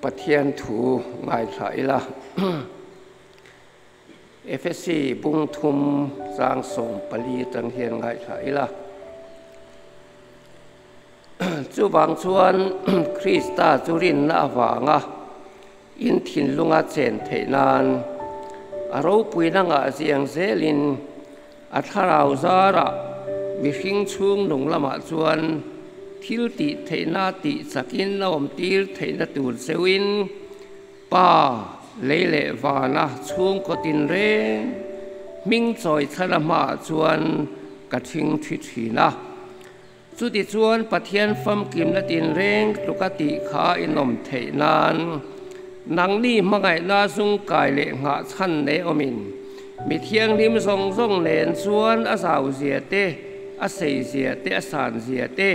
Pathian thu ngaithla ila. Efesi bung thum chang 14 tang hian ngaithla ila. Chuvang chuan Krista chu rinna avanga in thinlunga chen theih nan a ropuina ngah ziang zelin a thlarau zarah mihring chhung nung lamah chuan thil tih theihna tih chakin a awm tir theihna tur cheuhin Pa lei leh vana chhungkaw tinreng hming chawi thlan a hmaah chuan ka thing thi thin a. Chutichuan Pathian famkimna tinreng tluka tih kha in awm theih nan nangni hmangaihna zungkai leh nghah chhan nei awmin mi thianghlim zawng zawng nen chuan a zau zia te, a sei zia te, a san zia te,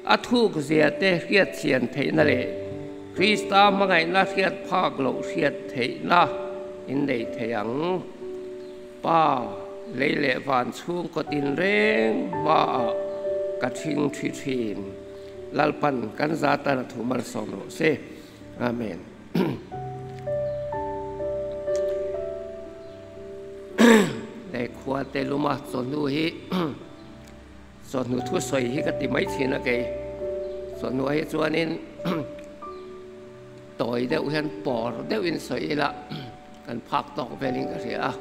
a thuk zia te hriat chian theihna leh Krista hmangaihna hriat phak loh hriat theihna in nei thei ang. Pa, lei leh van chhungkaw tinreng hmaah ka thing thi thin. Lalpan kan za tan a thu malsawm rawh se. Amen. Lei khua te luma chawhnu hi Chawhnu thusawi hi ka ti mai thin a kei. Chawhnuah hi chuanin tawi deuh hian pawr deuhin sawi ila kan phak tawk velin ka hria a.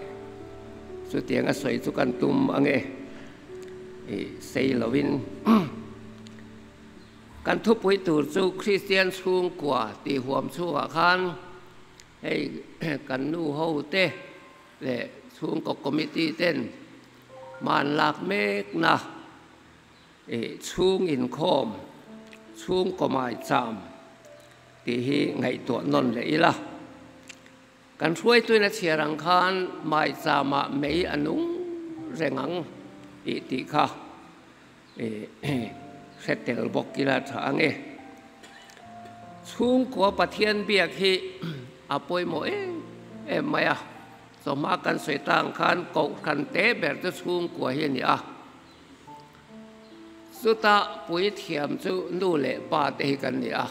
Chutianga sawi chu kan tum ange i sei lovin. Kan thupui tur chu Kristian chhungkua tih huam chhungah khan hei kan nu ho te leh chhungkaw committee ten Hman lak mekna ih chhung inkhawm, chhungkaw maicham tih hi ngaihtuah nawn leh ila. Kan hruaituin a chhiar ang khan maichamah mei a nung reng ang tih tih kha ih hre tel bawk ila tha ang e. Chhungkua Pathian biak hi a pawimawh em em mai a. Chawhma kan sawi ta ang khan Kohhran te ber chu chhungkua hi a ni a. Chuta puithiam chu nu leh pa te hi kan ni a.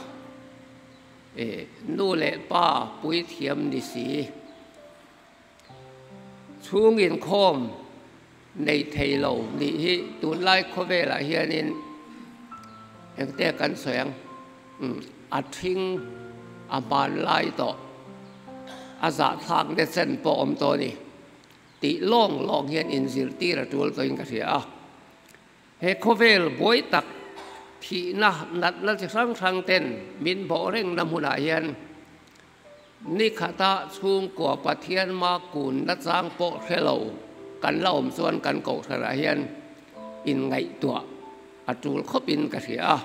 E, nu leh pa puithiam ni si. Chhung inkhawm nei thei lo nih hi tunlai khawvelah hianin engte kan sawi ang? A thing a hmanlai tawh, a zahthlak na chen pawh awm tawh a ni tih lawng lawng hian inzirtir a tul tawhin ka hria a. He khawvel buai tak thihna natna chi hrang hrang ten min bawh rengna hmunah hian ni khata chhungkua Pathian ma kunna chang pawh hre lo kan la awm chuan kan kohhranah hian inngaihtuah a tul khawpin ka hria a.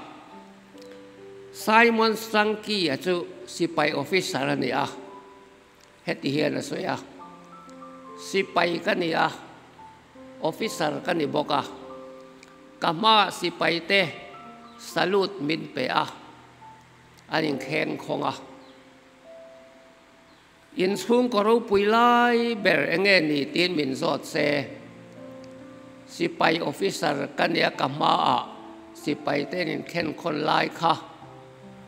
Simon Sankey-a chu sipai officer a ni a, heti hian a sawi a, Sipai ka ni a, officer ka ni bawk a, ka hmaah sipaite salute min pe a, an inkheng khawng a. Inchhungkaw ropui lai ber enge ni tiin min zawt se. Sipai officer ka nia ka hmaah sipai ten in khenkhawn lai kha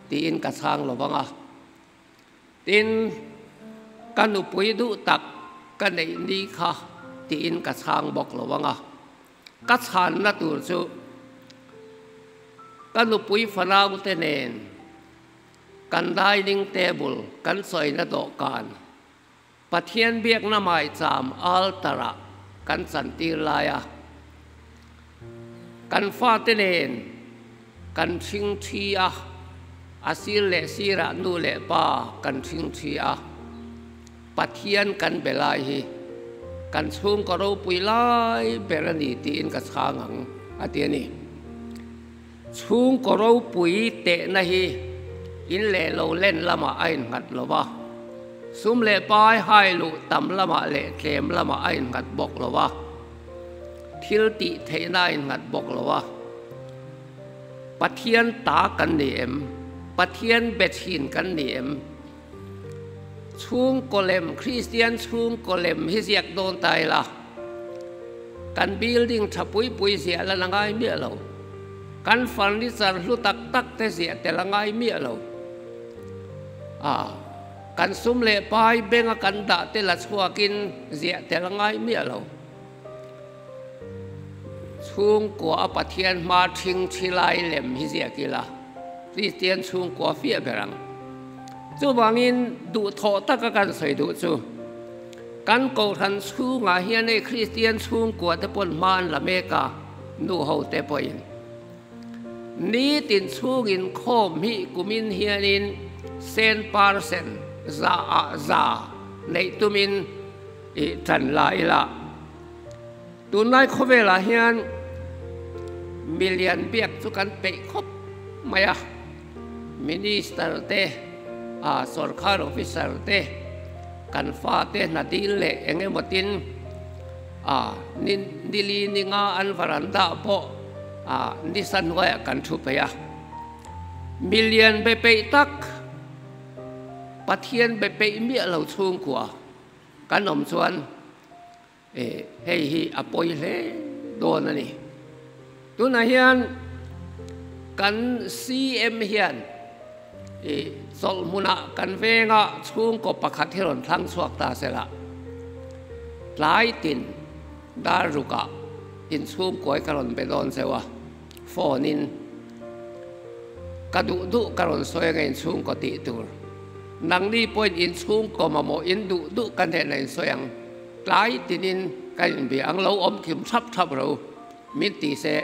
tiin ka chhang lo vang a. Tin, ka nupui duh tak ka neih ni kha tiin ka chhang bawk lo vang a. Ka chhanna tur chu ka nupui fanaute nen Kan dining table kan sawina dawhkan, Pathian biakna maicham altar ah kan chantir lai a, kan fate nen kan hring thi a, a sir leh sirah nu leh pa kan hring thi a, Pathian kan be lai hi kan chhungkaw ropui lai ber a ni tiin ka chhang ang a ti a ni. Chhungkaw ropui tehna hi in leh lo len lamah a innghat lo va, sum leh pai hai luh tam lamah leh tlem lamah a innghat bawk lo va, thil tih theihna a innghat bawk lo va. Pathian ta kan ni em? Pathian be thin kan ni em? Chhungkaw lem, Kristian chhungkaw lem hi ziak dawn ta ila, kan building tha pui pui ziah lan a ngai miah lo. Kan furniture hlu tak tak te ziah tel a ngai miah lo. A, kan sum leh pai benga kan dah te la chhuakin ziah tel a ngai miah lo. Chhungkua a Pathian hma ṭhing ṭhi lai lem hi ziak ila, Kristian chhungkua fiah ber ang. Chuvangin duhthawh taka kan sawi duh chu, kan Kohhran chhungah hian hei Kristian chhungkua te pawn hma an la mek a, nu ho te pawhin. Nitin chhungin khawm hi kumin hianin sen percent za ah za neih tumin i ṭan la ila. Tunlai khawvelah hian milian biak chu kan peih khawp mai a, Minister te, sorkar officer te, kan fate hna dil leh eng emaw tin nili ninga an varanda pawh nisa hnuaiah kan thu phei a. Milian be peih tak, Pathian be peih miah lo chhungkua kan awm chuan Hei hi a pawi hle dawn a ni. Tunah hian kan CM hian chawlh hmunah kan venga chhungkaw pakhat hi rawn thlang chhuak ta se la, tlai tin dar rukah inchhungkuai ka rawn be dawn cheu a, phone in ka duh duh ka rawn sawi anga inchhungkaw tih tur. Nangni pawhin inchhungkaw mamawh in duh duh ka hnenah insawi ang. Tlai tinin ka inbia ang lo awm kim thap thap ro min ti se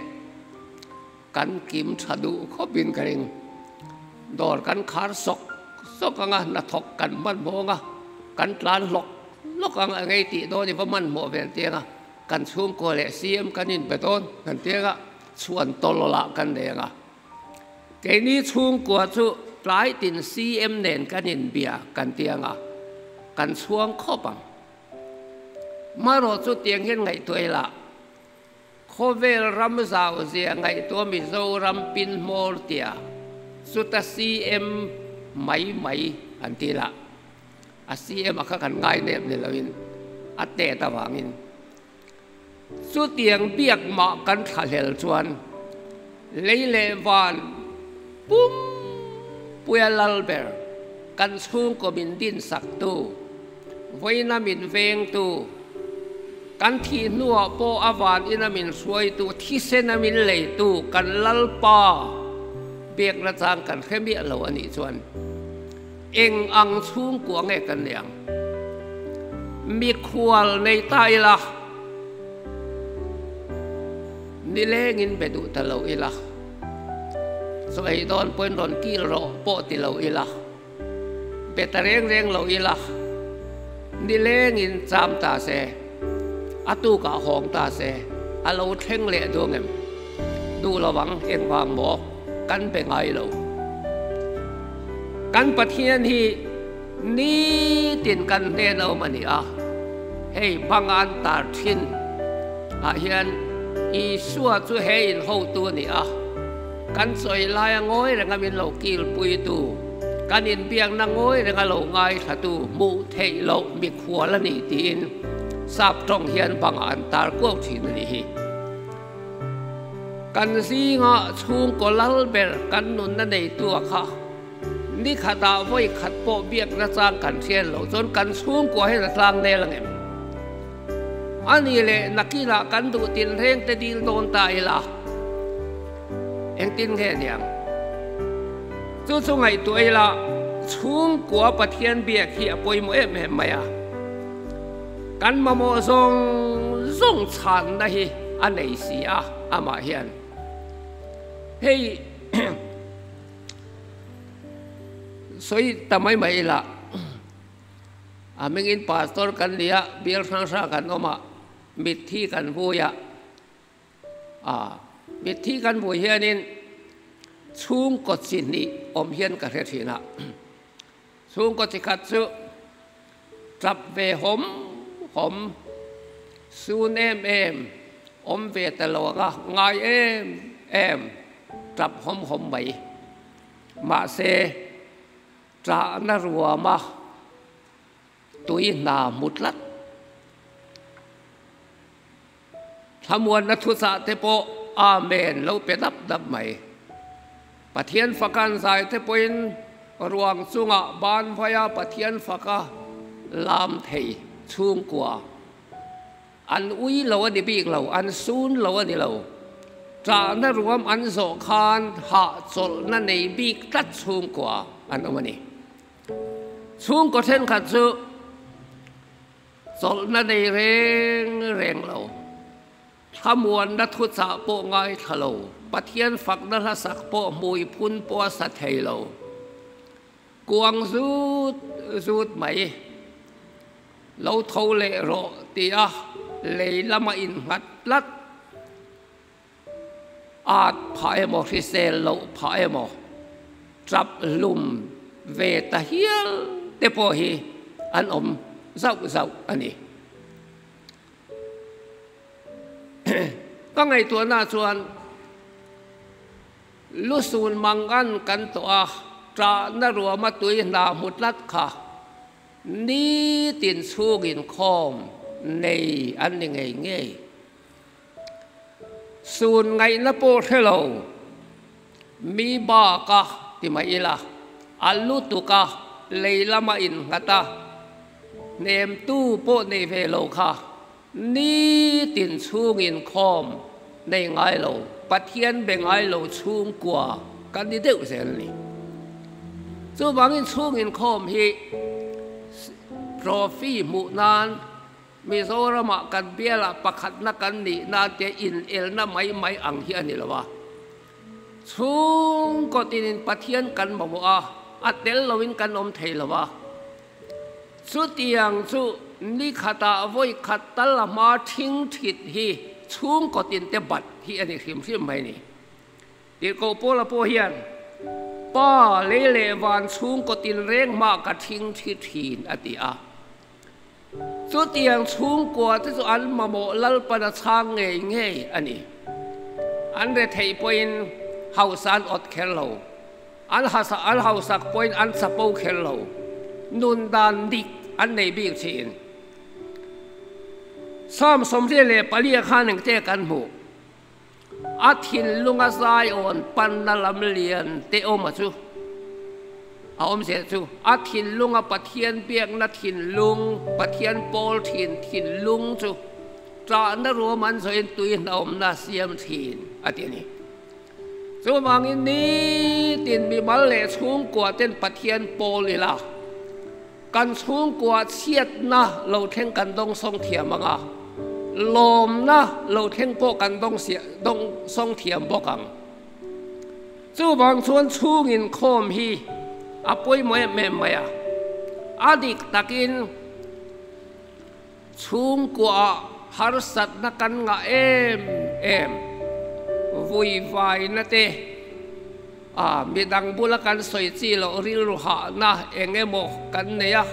kan kim tha duh khawpin ka ring. Dawr kan khar sawk sawk anga hnathawk kan hmanhmawh anga kan tlan hlawk hlawk anga engei tih dawn i va hmanhmawh vel tiang a kan chhungkua leh CM kan inbe dawn kan tiang a chhuan tawlawlah kan nei anga Keini chhungkua chu tlai tin CM nen kan inbia kan ti ang a, kan chhuang khawp ang. Marawh chu tiang hian ngaihtuah ila, khawvel ram zau zia ngaihtuah Mizoram pin hmawr tia chuta CM mai mai an ti la, a CM a kha kan ngai nep ni loin a tet avangin. Chutiang biak mah kan thlahlel chuan lei leh van pum puia lal ber kan chhungkaw min dinsaktu, vawiina min vengtu, kan thih hnuah pawh a van ina min hruaitu, thisena min leitu kan Lalpa biakna chang kan hre miah lo a nih chuan Eng ang chhungkua nge kan nei ang? Mikhual nei ta ila, nilengin be duh ta lo ila, chaw ei dawn pawhin rawn kil rawh pawh ti lo ila, be ta reng reng lo ila, nilengin cham ta se, a tukah hawng ta se, a lo thleng leh duang em? Duh lo ang, engvang maw? Kan be ngai lo. Kan Pathian hi nitin kan hnen a awm a ni a, hei bangan tar thin ah hian Isua chu he in hotu a ni a, kan chawi laia ngawi renga min lo kilpuitu, kan inbiakna ngawi renga lo ngaithlatu hmuh theih loh mikhual a ni tiin sap tawng hian bangah an tar kuau thin a ni hi. Kan zingah chhungkaw lal ber kan nunna neitu a kha. Ni khatah vawi khat pawh biakna chang kan hriat loh chuan kan chhungkua hian a tlang nel ang em? A ni leh nakinah kan duh tinreng te dil dawn ta ila engtin nge niang? Chu chu ngaihtuah ila chhungkua Pathian biak hi a pawimawh em em mai a. Kan mamawh zawng zawng chhanna hi a nei si a, amah hian hei sawi ta mai mai ila, a hmingin pastor kan ni a, bial hrang hrang kan awm a, mitthi kan vui a, mitthi kan vui hianin chhungkaw chi hnih awm hian ka hre thin a. Chhungkaw chi khat chu tap ve hawm hawm, sun em em, awm ve ta lo anga ngai em em, tap hawm hawm mai. Mahse, ṭahna ruama tui hna hmu tlat. Thlamuanna thuchah te pawh Amen lo pe dap dap mai. Pathian fakan zai te pawhin. Ruang chunga ban vaia Pathian faka lam thei chhungkua an ui lo a ni bik lo, an sun lo a ni lo. Ṭahna ruam an zawh khan hahchawlhna nei bik tlat chhungkua an awm a ni. Chhungkaw thenkhat chu chawlhna nei reng reng lo. Thlamuanna thuchah pawh ngaithla lo, Pathian fakna hlasak pawh hmui phun pawh a sa thei lo. Kuang zut zut mai, lo tho leh rawh tia lei lama innghat tlat at phah emaw hrisel loh phah emaw tap hlum ve ta hial te pawh hi an awm zauh zauh a ni. Ka ngaihtuahna chuan lusun mangan kan tawh a, ṭahna ruama tui hna hmu tlat kha nitin chhungin khawm nei an ni ngei ngei. Sun ngaihna pawh hre lo, mi baka ti mai ila, a lutuk a, lei lama innghat a, hnemtu pawh nei ve lo kha nitin chhungin khawm nei ngai lo, Pathian be ngai lo chhungkua kan ni deuh zel a ni. Chuvangin chhungin khawm hi trophy hmuh nan Mizoramah kan bialah pakhatna kan nih nan te inelna mai mai ang hi a ni lo a. Chhungkaw tinin Pathian kan mamawh a, a tel loin kan awm thei lo a. Chutiang chu ni khatah vawi khat tal a hma thing thit hi chhungkaw tinte bat hi a ni hrim hrim mai ni. Tirhkoh Paula pawh hian, Pa lei leh van chhungkaw tinreng hmah ka thing thi thin a ti a. Chutiang chhungkua te chu an mamawh Lalpan a chhang ngei ngei a ni. An retheih pawhin hausa an awt kher lo, an an hausak pawhin an chapo kher lo, nun dan dik an nei bik thin. Psalm 24 khan engte kan hmuh? A thinlunga Zion panna lam lian te awm a chu a awm zel chu. A thinlunga Pathian biakna thinlung, Pathian pawl thin thinlung chu ṭahna ruam an zawhin tui hnawmna siam thin a ti a ni. Chuvangin nitin mimal leh chhungkua ten Pathian pawl ila Kan chhungkua chhiatna lo thleng kan dawngsawng thiam ang a, lawmna lo thleng pawh kan dawngsawng thiam bawk ang. Chuvang chuan chhung inkhawm hi a pawimawh em em mai a, a dik takin chhungkuaah harsatna kan ngah em em, vuivaina te, A, midang bula kan sawi chi loh rilru hahna eng emaw kan nei a,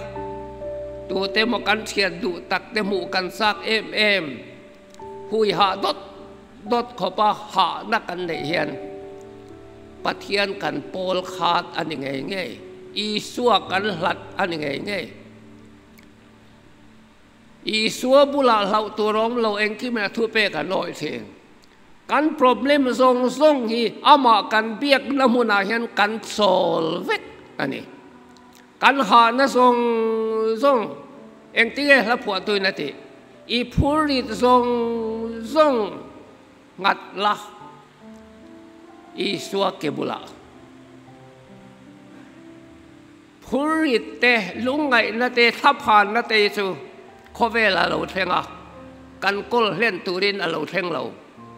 tute emaw kan thian duh tak te hmuh kan chak em em, hui hah dawt dawt khawpa hahna kan neih hian Pathian kan pawl khat a ni ngei ngei, Isua kan hlat a ni ngei ngei. Isua bulah hlauh tur awm lo engkim in a thupek an awih thin. Kan problem zawng zawng hi amah kan biakna hmunah hian kan chawl vek a ni. Kan hahna zawng zawng engtinge hla phuahtuin a tih? I phurrit zawng zawng nghat la Isua ke bulah. Phurrit te, lungngaihna te, thlaphanna te chu khawvel a lo thleng a, kan kawl hlen turin a lo thleng lo.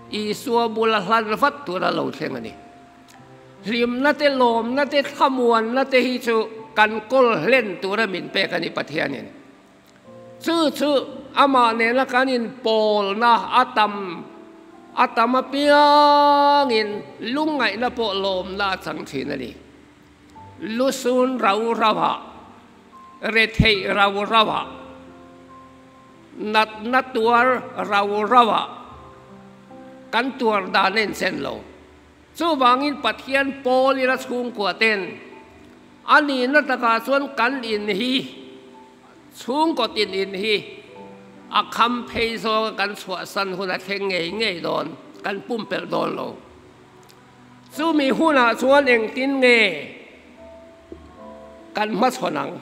Isua bula hlan vat tur a lo thleng a ni. Hlimna te, lawmna te, thlamuanna te hi chu kan kawl hlen tura min pek a ni Pathianin. Chu chu amah nena kan inpawlna a tam a tam apiangin lungngaihna pawh lawmna a chang thin a ni. Lusun rau rauah, retheih rau rauah, natna tuar rau rauah kan tuar dan a inchen lo. Chuvangin Pathian pawl ila chhungkua ten a nihna takah chuan kan in hi, chhungkaw tin in hi a kham phei zawnga kan chhuahsan hun a thleng ngei ngei dawn, kan pumpelh dawn lo. Chumi hunah chuan engtin nge kan hmachhawn ang.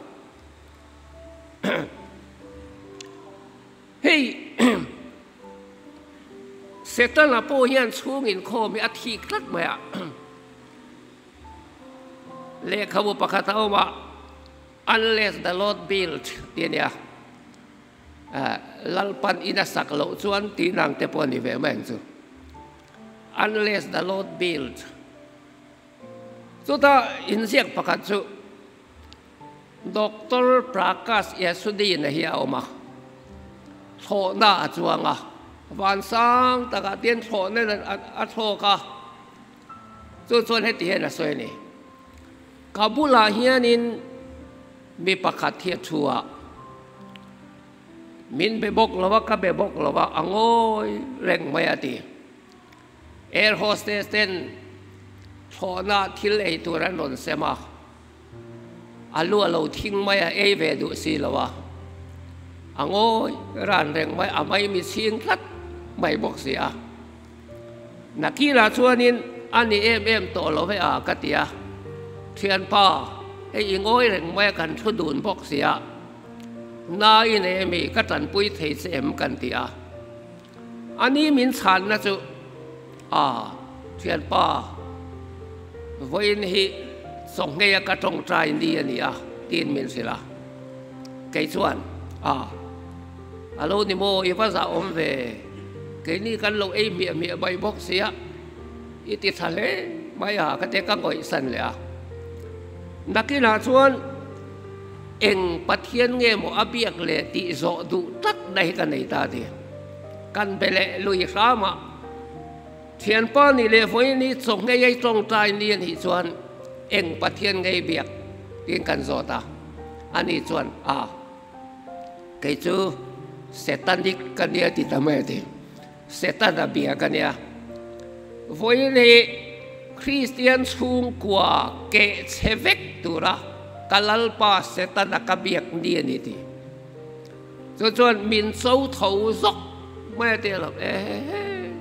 Hei Setana pawh hian chhung inkhawm hi a thik tlat mai a. Lehkhabu pakhat a awm a, Unless the Lord build tih a nia. Lalpan in a sak loh chuan tih nang te pawh a ni ve mai ang chu. Unless the Lord build. Chutah inziak pakhat chu Doctor Prakash Yasudin-a hi a awm a, thlawhna a chuang a, vansang takah tian thlawhna a thlawk a, chu chuan heti hian a sawi a ni, Ka bulah hianin mi pakhat hi a thu a, min be bawk lo a, ka be bawk lo a, a ngawi reng mai a ti. Air hostess ten thlawhna thil ei tur an rawn sem a, a lu a lo thing mai a, ei ve duh si lo a, a ngawi ran reng mai, a maimi chhing tlat mai bawk si a. Nakinah chuanin a ni em em tawh lo ve a ka ti a, Thianpa, hei i ngawi reng mai a kan thu dun bawk si a, na i nei ami ka tanpui thei che em kan ti a. A ni min chhanna chu, A, thianpa, vawiin hi chawnghneia ka tawngtai ni a ni a, tiin min hrilh a. Kei chuan, A, a lo ni maw, i va zah awm ve, keini kan lo ei hmiah hmiah mai bawk sia, i ti tha hle mai a, ka ti a, ka ngawihsan leh a. Nakinah chuan eng Pathian nge maw a biak leh tih zawh duh tlat na hi ka nei ta ti. Kan be leh lui hram a, thianpa nih leh vawiin chaw ngei ei tawngtai ni a nih chuan eng Pathian ngei biak tiin kan zawt a, ani chuan a kei chu Setanik ka nia ti ta mai a ti. Setana bia ka nia. Vawiin hi Kristian chhungkua keh chhe vek tura ka Lalpa Setana ka biak ni a ni ti. Chu chuan min cho tho zawk mai a ti lo. Ehehe.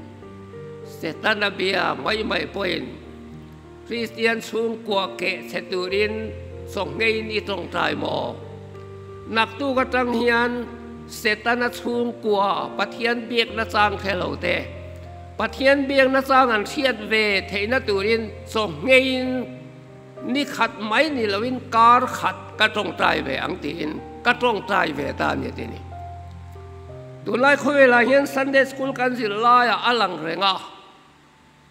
Setana bia mai mai pawhin Kristian chhungkua keh chhe turin chawngheiin i tawngtai maw? Naktuk atang hian Setana chhungkua Pathian biakna chang hre lo te, Pathian biakna chang an hriat ve theihna turin chawngheiin ni khat mai ni loin kar khat ka tawngtai ve ang tiin ka tawngtai ve ta a ni a ti ni. Tunlai khawvelah hian Sunday School kan zir laiah a lang reng a.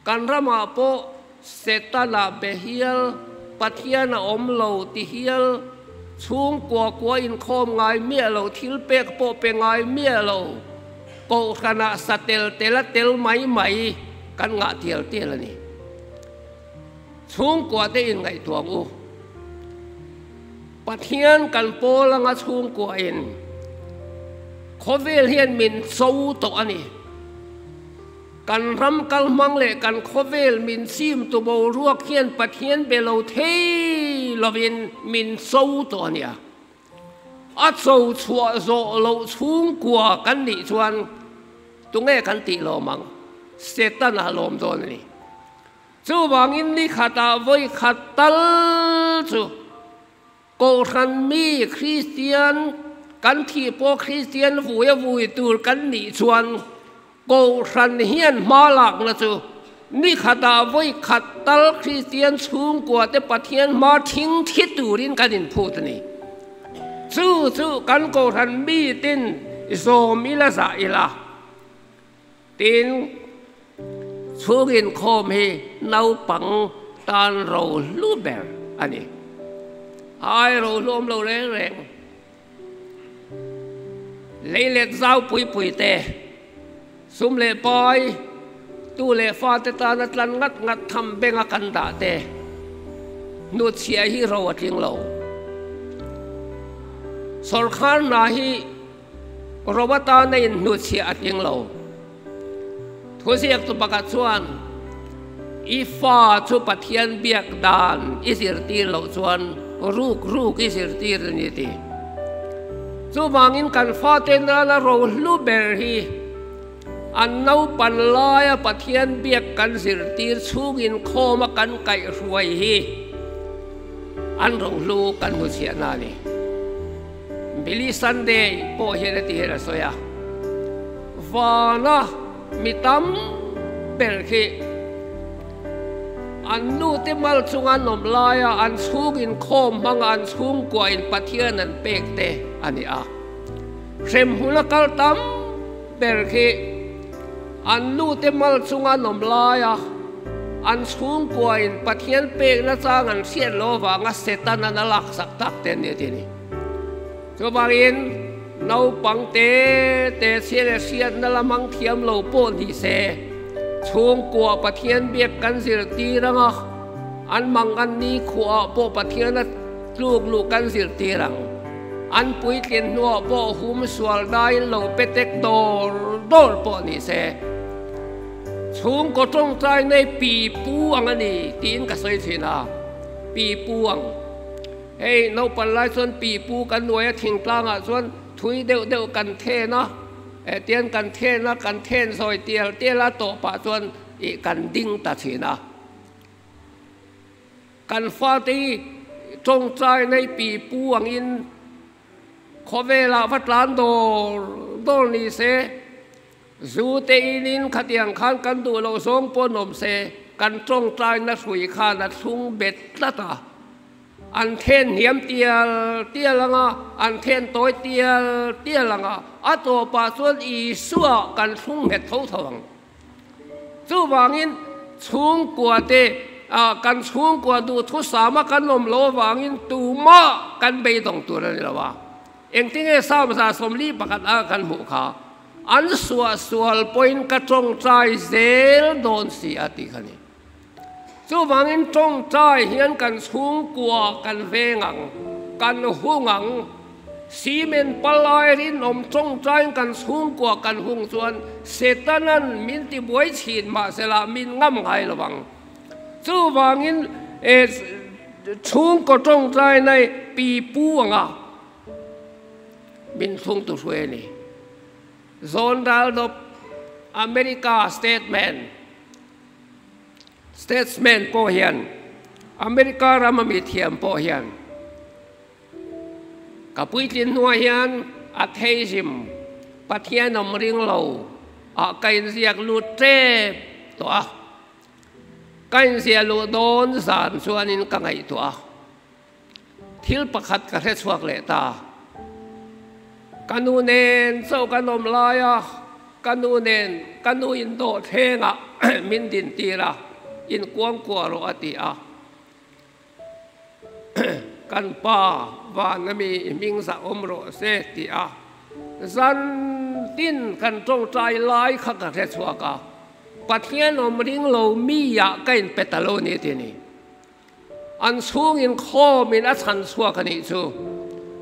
Kan ramah pawh Setana be hial, Pathian a awm lo ti hial, chhungkua kua inkhawm ngai miah lo, thil pek pawh pe ngai miah lo, kohhranah sa tel tel a tel mai mai kan ngah tial tial a ni. Chhungkua te inngaihtuah ang u. Pathian kan pawl anga chhungkua in khawvel hian min cho tawh a ni. Kan ram kal hmang leh kan khawvel min chim tu boruak hian Pathian be lo thei lovin min cho tawh a nia. A cho chhuah zawh loh chhungkua kan nih chuan tunge kan tih lawm ang? Setana lawm dawn a ni. Chuvangin ni khatah vawi khat tal chu Kohhran mi Kristian kan thih pawh Kristian vui a vui tur kan nih chuan Kohhran hian hma lakna chu ni khatah vawi khat tal Kristian chhungkua te Pathian hma thing thi turin kan inphut a ni. Chu chu kan Kohhran mitin zawm ila zah ila. Tin, chhung inkhawm hi naupang tan ro hlu ber a ni. Ai ro hlu awm lo reng reng. Lei let zau pui pui te, sum leh pai, tu leh fate tana tlan ngat ngat tham benga kan dah te, hnutchhiah hi ro a tling lo. Sawrkhar hna hi Ro atana inhnuchhiah a tling lo. Thuziaktu pakhat chuan, I fa chu Pathian biak dan i zirtir loh chuan ruk ruk i zirtir a ni ti. Chuvangin kan fate nana ro hlu ber hi an naupan laia Pathian biak kan zirtir chhungin khawma kan kaihhruai hi. an rohlu kan hnuchhiahna a ni. Billy Sunday pawh hian heti hian a sawi a, Vana mi tam ber khi an nute mal chunga an awm laia an chhung inkhawm hmanga an chhungkuain Pathian an pek te a ni a. Hremhmun a kal tam ber khi an nute mal chunga an awm laia an chhungkuain Pathian pekna chang an hriat loh avanga Setanan a laksak tak te an ni a ti a ni. Chuvangin naupang te te chhia leh hriatna la hmang thiam lo pawh ni se, chhungkua Pathian biak kan zirtir anga an mang an ni khuaah pawh Pathian a tluk luh kan zirtir ang. An puitlin hnuah pawh hum sual daiin lo pe tek dawr dawr pawh ni se, chhungkaw tawngtai nei pi pu ang a ni tiin ka sawi thin a, pi pu ang. Hei naupang lai chuan pi pu kan nuai a thingtlangah chuan thui deuh deuh kan then a, eh tian kan then a, kan then zawi tial tial a tawpah chuan ih kan ding ta thin a. Kan fate hi tawngtai nei pi pu angin khawvelah va tlan dawr dawr ni se, zu te inin khatiang khan kan duh loh zawng pawh an awm se, kan tawngtaina hrui khan a thlung bet tlat a. An then hniam tial tial ang a, an then tawi tial tial ang a, a tawpah chuan Isua kan thlung nghet tho tho ang. Chuvangin chhungkuate kan chhungkua duhthusama kan awm loh avangin tumah kan beidawng tur a ni lo a. Engtinge Samza 41 a kan hmuh kha an suahsual pawhin ka tawngtai zel dawn si a tih kha ni. Chuvangin tawngtai hian kan chhungkua kan veng ang, kan hung ang. Cement palai rinawm tawngtaiin kan chhungkua kan hung chuan Setanan min tibuai chhin mahsela min ngam ngai lo ang. Chuvangin chhungkaw tawngtai nai pi pu anga min thlung tu hruai a ni. Zawn ral dawp America statement. Statesman pawh hian, America rama mi thiam pawh hian, ka puitlin hnuah hian atheism, Pathian awm ring lo, ah ka inziak lut tep tawh a. Ka inziah luh dawn zan chuanin ka ngaihtuah a. Thil pakhat ka hre chhuak leh ta. Ka nu nen chauh kan awm lai a, ka nu nen ka nu in dawhthlengah min din tir a, inkuangkuah rawh a ti a. Kan pa van ami i hming zah awm rawh se ti a. Zan tin kan tawngtai lai kha ka hre chhuak a, Pathian awm ring lo mi ah ka inpe ta lo ni ti ni. An chhungin khawmin a chhan chhuak a nih chu.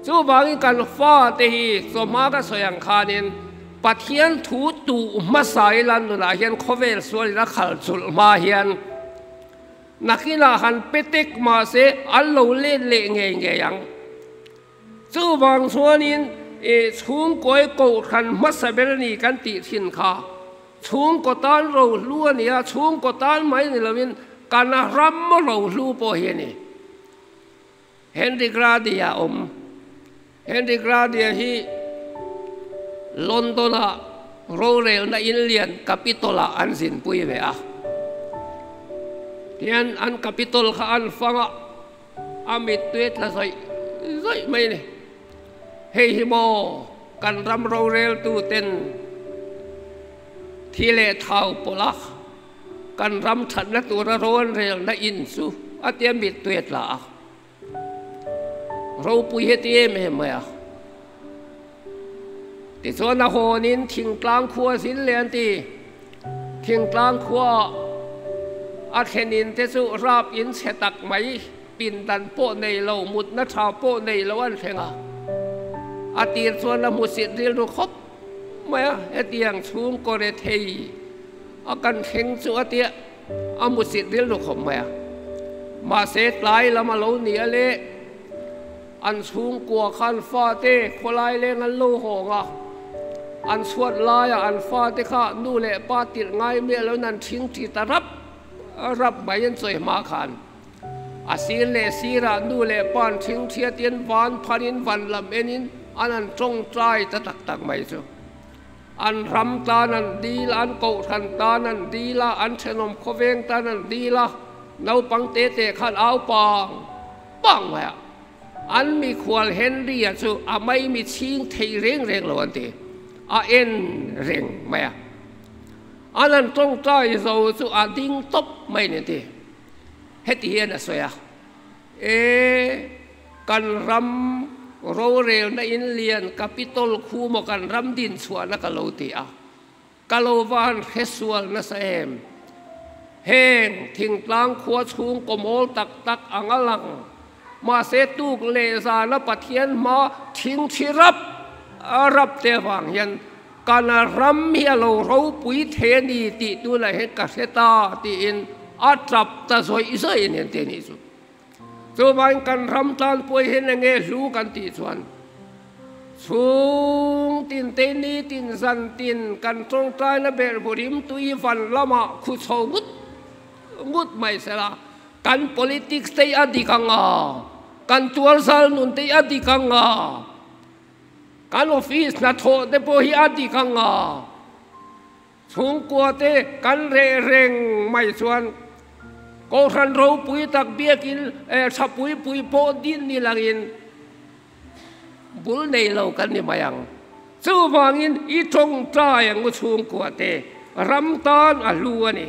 Chuvangin kan fate hi chawhma ka sawi ang khanin Pathian thu tuh hmasa ila nunah hian khawvel sualin a khal chulh hma hian nakinah han pe tek mahse an lo let leh ngei ngei ang. Chuvang chuanin chhungkawi kohhran hmasa ber a ni kan tih thin kha. Chhungkaw tan rohlu a ni a, chhungkaw tan mai ni loin kan ram rohlu pawh hi a ni. Henry Grady-a awm. Henry Grady-a hi London-a rorelna in lian Capitol-ah an zinpui ve a. Tihian an Capitol kha an fang a, a mittui tla zawih zawih mai a ni. Hei hi maw kan ram roreltuten thi leh thau pawlh a, kan ram thatna tura rawnrelna in chu a tia mittui a tla a. Ropui heti em em mai a. Tichuan a hawnin thingtlang khua zin leh an ti. Thingtlang khua a thlenin te chu rap in chhe tak mai. Pindan pawh nei lo, mutna tha pawh nei lo an thleng a. A tir chuan a hmusit rilru khawp mai a, hetiang chhungkaw re thei a kan thleng chu a tia a hmusit rilru khawp mai a. Mahse tlai lam a lo ni a le, an chhungkua khan fate khawlai leng an lo hawng a, an chhuat laiah an fate kha nu leh pa tirh ngai miah loin an thing ṭi ta rap rap mai an chawi hma khan. A sir leh sirah nu leh pa'n ṭhingṭhiatin van pharin van lam enin an han ṭawngṭai ta tak tak mai chu. An ram tan an dil a, an kohhran tan an dil a, an ṭhenawm khawveng tan an dil a, naupang te te khan au pang pang mai a. An mikhual Henry-a chu a maimi chhing thei reng reng lo an ti, a en reng mai a. An han ṭawngṭai zo chu a ding tawp mai ni an ti. Heti hian a sawi a, E, kan ram rorelna in lian Capitol khu maw kan ram din chhuahna ka lo ti a, ka lo va han hre sual nasa em? Heng thingtlang khua chhung kawmawl tak tak ang a lang, mahse tuk leh zana Pathian hma thingthi rap rap te avang hian Kan ram hi a lo ropui thei a ni tih tunah hian ka hre ta tiin a tap ta zawih zawih a ni an ti a nih chu. Chuvangin kan ram tan pawh hian eng nge hlu kan tih chuan chhung tin te ni tin zan tin kan tawngtaina ber burim tui van lamah khu chho ngut ngut mai sela kan politics te hi a dik ang a, kan tualzal nun te hi a dik ang a, Kan office hnathawh te pawh hi a dik ang a, chhungkua te kan reh reng mai chuan Kohhran ropui tak biakin tha pui pui pawh din ni langin bul nei lo kan ni mai ang. Chuvangin i tawngtai ang u chhungkua te ram tan a hlu a ni.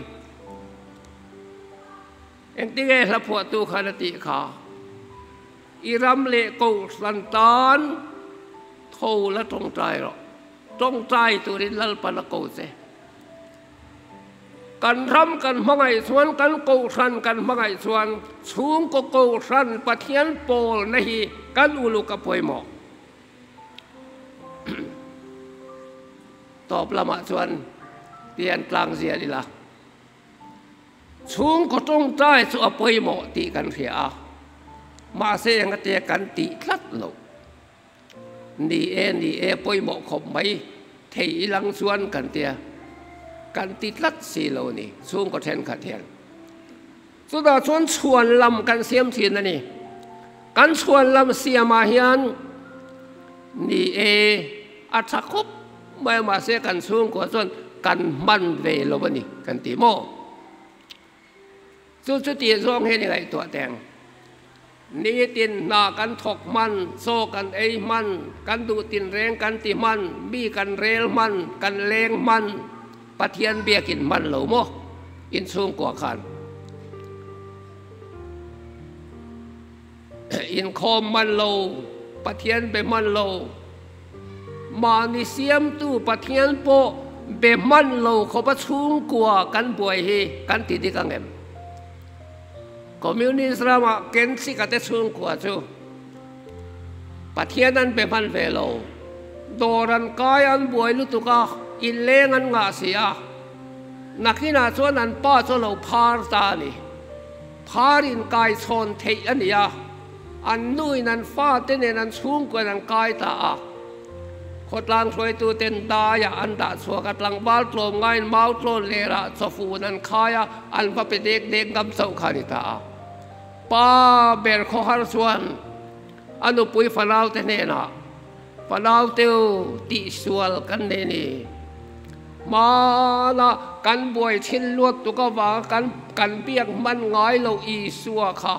Engtinge hla phuahtu khan a tih kha? I ram leh kohhran tan tho la tawngtai rawh. Tawngtai turin Lalpan a ko che. Kan ram kan hmangaih chuan, kan kohhran kan hmangaih chuan chhungkaw kohhran Pathian pawlna hi kan uluk a pawimawh. Tawp lamah chuan tian tlang zial ila. Chhungkaw tawngtai chu a pawimawh tih kan hria a, mahse engate kan tih tlat lo. Ni e, ni e, pawimawh khawp mai thei i lang chuan kan tia, kan ti tlat si lo ni chhungkaw thenkhat hian. Chutah chuan chhuan lam kan siam thin a ni. Kan chhuan lam siamah hian ni e, a tha khawp mai a, mahse kan chhungkua chuan kan hman ve lo a ni kan ti maw? Chu chuti zawng hian i ngaihtuah teng. Nitin hna kan thawk hman, chaw kan ei hman, kan duh tinreng kan ti hman, mi kan rel hman, kan leng hman, Pathian biakin hman lo maw inchhungkua khan? Inkhawm hman lo, Pathian be hman lo, mahni siamtu Pathian pawh be hman lo khawpa chhungkua kan buai hi kan ti dik ang em? Communist ramah Kenchika te chhungkua chu Pathian an be hman ve lo, dawr an kai an buai lutuk a, inleng an ngah si a, nakinah chuan an pa chu a lo phar ta a ni. Phar inkaichhawn theih a ni a, an nuin an fate nen an chhungkuan an kai ta a. Khawtlang hruaituten daiah an dah chhuak a, tlangval tlawm ngaiin mau tlawn lerah chawfun an khai a, an va pe dek dek ngam chauh kha a ni ta a. Pa ber khawhar chuan a nupui fanaute hnenah, Fanauteu tihsual kan nei ni. Hmana kan buai thin luat tuk avanga kan kan biak hman ngai lo Isua kha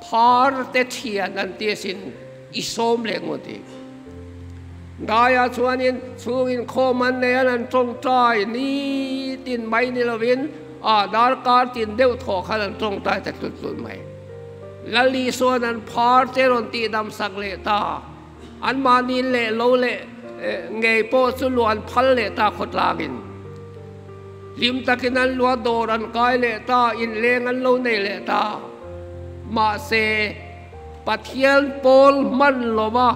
phar te thian an ti asin i sawm leh ngawt i. Daiah chuanin chhungin khawm an nei an an tawngtai nitin mai ni lovin a darkar tin deuh thawh khan an tawngtai ta tlut tlut mai. Lal Isua'n an phar te rawn tihdam sak leh ta. Anmahni leh lo leh ngei pawh chu luah an phal leh ta khawtlangin. Hlim takin an luah dawr an kai leh ta, inleng an lo nei leh ta. Mahse, Pathian pawl hman lova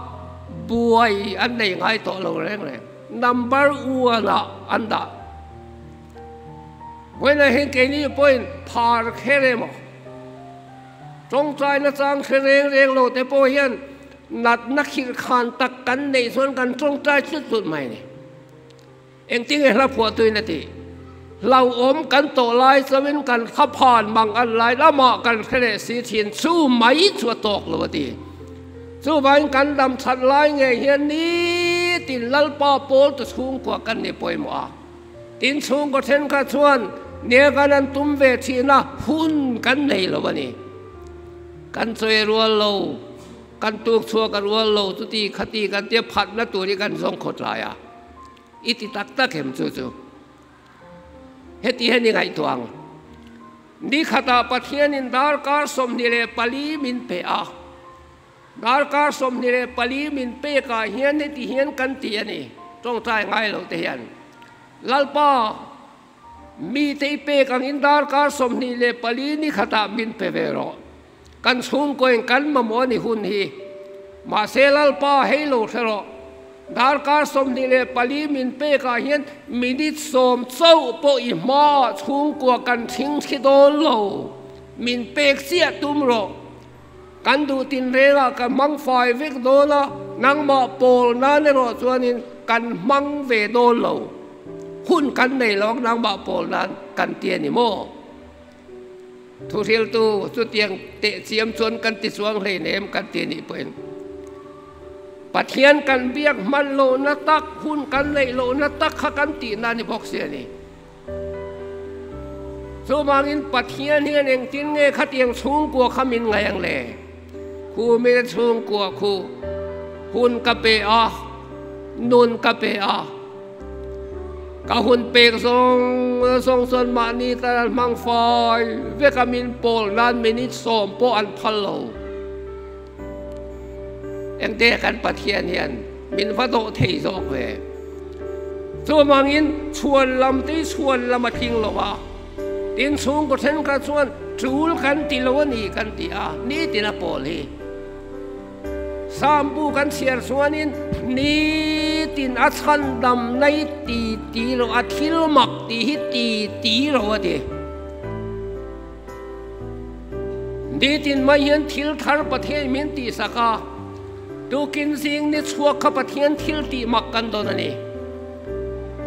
buai an nei ngai tawh lo reng reng. Number one-ah an dah. Vawiinah hian keini pawhin phar kher emaw? Tawngtaina chang hre reng reng lo te pawh hian natna khirh khan tak kan neih chuan kan tawngtai tlut tlut mai a ni. Engtinge hla phuahtuin a tih? Hlauhawm kan tawh lai chuan kan thlaphan mang an lai lamah kan hre leh si thin chu mai chu a tawk lo a ti. Chuvangin kan dam that lai ngei hian nitin Lalpa pawl tu chhungkua kan ni pawimawh a. Tin chhungkaw thenkhat chuan niakan an tum ve thihna hun kan nei lo a ni. Kan chawi rual lo, kan tuk chhuak a rual lo chuti khati kan tia phatna tur hi kan zawng khawtlai a. I ti tak tak em chu chu? Heti hian i ngaihtuah ang. Ni khatah Pathianin darkar 24 min pe a. Darkar 24 min pekah hian heti hian kan ti a ni, tawngtai ngai lo te hian, Lalpa, mite i pek angin darkar 24 ni khatah min pe ve rawh. Kan chhungkawiin kan mamawh a ni hun hi. Mahse Lalpa hei lo hre rawh. Darkar 24 min pekah hian minute 10 chauh pawh i hmaah chhungkua kan thingthi dawn lo. Min pek chiah tum rawh. Kan duh tinrengah ka hmang fai vek dawn a, nangmah pawl nan erawh chuanin kan hmang ve dawn lo. Hun kan nei lo ang nangmah pawl nan kan ti a ni maw? Thuhriltu chutiang tehchiam chuan kan ti chuang hleinem kan ti nih pawhin Pathian kan biak hman lohna tak, hun kan neih lohna tak kha kan tihna a ni bawk si a ni. Chuvangin Pathian hian engtin nge khatiang chhungkua kha min ngaih ang le? Khu mite chhungkua khu hun ka pe a, nun ka pe a. Ka hun pek zawng zawng chuan mahni tan an hmang fai vek a, min pawl nan minute 10 pawh an phal lo. Engte kan Pathian hian min va dawh thei zawk ve. Chuvangin chhuan lam te hi chhuan lam a tling lo a, tin chhungkaw thenkhat chuan tul kan ti lo a ni kan ti a, nitin a pawl hi. Sambu kan chhiar chuanin nitin a chhandam nai ti ti lo, a thil mak tih hi ti ti lo a ti. Nitin mai hian thil thar Pathian min tihsak a, tukin zing ni chhuak kha Pathian thil tih mak kan dawn a ni.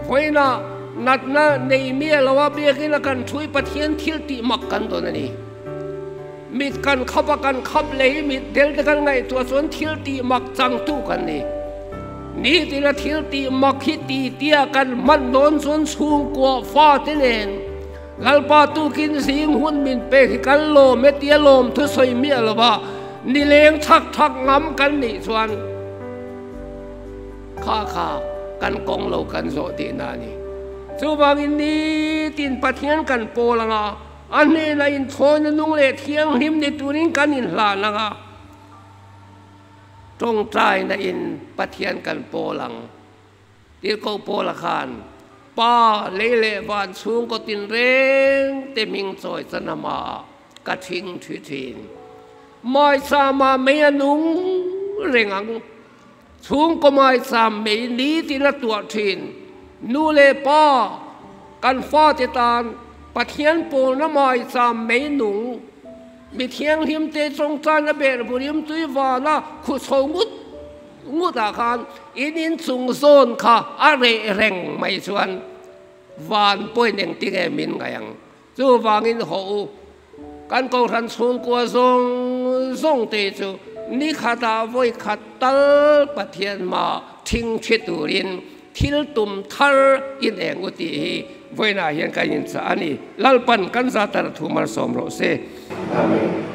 Vawiinah natna nei miah lo a biakin a kan thui Pathian thil tih mak kan dawn a ni. Mit kan khap a, kan khap lei mit del te kan ngaihtuah chuan thil tih mak changtu kan ni. Nitina thil tih mak hi ti tia kan hman dawn chuan chhungkua fate nen Lalpa tukin zing hun min pek hi kan lawm e tia lawm thusawi miah lova nileng thak thak ngam kan nih chuan kha kha kan kawng lo kan zawh tihna a ni. Chuvangin nitin Pathian kan pawl anga A hnenah inthawina nung leh thianghlim ni turin kan inhlan ang a, tawngtaina in Pathian kan pawl ang. Tirhkoh Paula khan, Pa, lei leh van chhungkaw tinreng te hming chawi chan amaah ka thing thi thin. Maisama mei a nung reng ang. Chhungkaw maisam mei nitin a tuah thin. Nu leh pa, kan fate tan Pathian pawlna maisam mei nung, mi thianghlim te tawngtaina ber burim tui vana khu chho ngut ngut ah khan in inchung zawn kha a reh reng mai chuan van pawhin engtinge min ngaih ang. Chuvangin haw u, kan Kohhran chhungkua zawng zawng te chu ni khatah vawi khat tal Pathian hma thing thi turin thil tum thar in eng u tih hi vawiinah hian kan inchah a ni. Lalpan kan za tar thu malsawm rawh se. Amen.